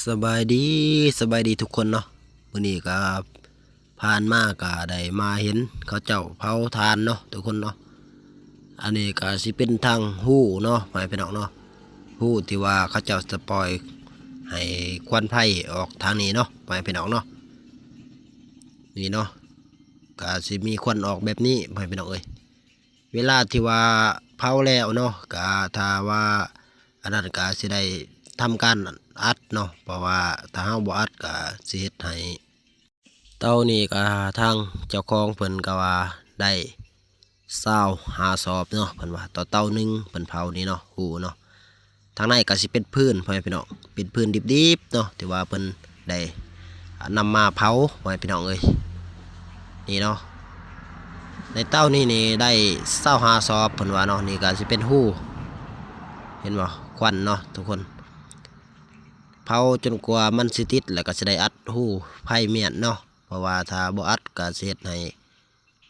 ສະບາຍດີ ສະບາຍດີທຸກຄົນເນາະ. ມື້ນີ້ກໍຜ່ານມາກໍໄດ້ມາເຫັນເຂົາເຈົ້າເຜົາຖ່ານເນາະທຸກຄົນເນາະ. ອັນນີ້ກໍຊິເປັນທາງຮູເນາະ ພໍ່ແມ່ພີ່ນ້ອງເນາະ, ຮູທີ່ວ່າເຂົາເຈົ້າຈະປ່ອຍໃຫ້ຄວັນໄຟອອກທາງນີ້ເນາະ ພໍ່ແມ່ພີ່ນ້ອງເນາະ. ນີ້ເນາະ ກໍຊິມີຄວັນອອກແບບນີ້ ພໍ່ແມ່ພີ່ນ້ອງເອີຍ. ເວລາທີ່ວ່າເຜົາແລ້ວເນາະ ກະຖ້າວ່າອັນນັ້ນກະຊິໄດ້ທຳການອັດເນາະ, ເພາະວ່າຖ້າເຮົາບໍ່ອັດກະຊິເຮັດໃຫ້ ເຕົານີ້ກະທາງເຈົ້າຂອງເພິ່ນກະວ່າໄດ້ຊາວຫ້າສອບເນາະ ເພິ່ນວ່າຕໍ່ເຕົາໜຶ່ງເພິ່ນເຜົານີ້ເນາະ ຮູ້ເນາະ. ທາງໃນກໍຊິເປັນຟືນ ພໍ່ແມ່ພີ່ນ້ອງ, ເປັນຟືນດິບໆເນາະ ທີ່ວ່າເພິ່ນໄດ້ນຳມາເຜົາ ພໍ່ແມ່ພີ່ນ້ອງເອີຍ. ນີ້ເນາະ ໃນເຕົານີ້ນີ້ໄດ້ຊາວຫ້າສອບເພິ່ນວ່າເນາະ. ນີ້ກໍຊິເປັນຮູ ເຫັນບໍ່ ຄວັນເນາະທຸກຄົນ. ເຜົາຈົນກວ່າມັນຊິຕິດ ແລ້ວກໍຊິໄດ້ອັດຮູໄຟມ້ຽນເນາະ, ເພາະວ່າຖ້າບໍ່ອັດກໍຊິເຮັດໃຫ້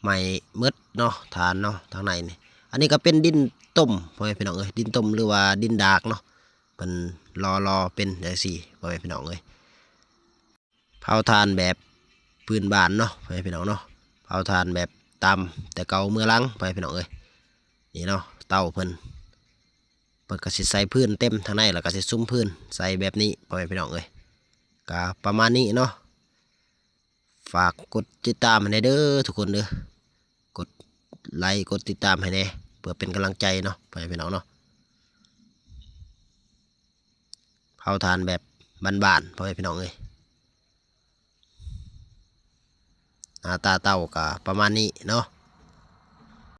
ໄໝ້ໝົດເນາະ ຖ່ານເນາະ ທາງໃນນີ້. ອັນນີ້ກໍເປັນດິນຕົມ ພໍ່ແມ່ພີ່ນ້ອງເອີຍ, ດິນຕົມ ຫຼືວ່າດິນດາກເນາະ, ເພິ່ນຫຼໍ່ໆເປັນຈັ່ງຊີ້ ພໍ່ແມ່ພີ່ນ້ອງເອີຍ. ເຜົາຖ່ານແບບພື້ນບ້ານເນາະ ພໍ່ແມ່ພີ່ນ້ອງເນາະ, ເຜົາຖ່ານແບບຕາມແຕ່ເກົ່າເມືອຫຼັງ ພໍ່ແມ່ພີ່ນ້ອງເອີຍ. ນີ້ເນາະ ເຕົາເພິ່ນ ເພິ່ນກໍຊິໃສ່ຟືນເຕັມທາງໃນ ແລ້ວກໍຊິສຸມຟືນໃສ່ແບບນີ້ ພໍ່ແມ່ພີ່ນ້ອງເອີຍ. ກໍປະມານນີ້ເນາະ. ຝາກກົດຕິດຕາມໃຫ້ແດ່ເດີທຸກຄົນເດີ, ກົດໄລກົດຕິດຕາມໃຫ້ແດ່ ເພື່ອເປັນກຳລັງໃຈເນາະ ພໍ່ແມ່ພີ່ນ້ອງເນາະ. ເຜົາຖ່ານແບບບ້ານໆ ພໍ່ແມ່ພີ່ນ້ອງເອີຍ. ໜ້າຕາເຕົາກໍປະມານນີ້ເນາະ.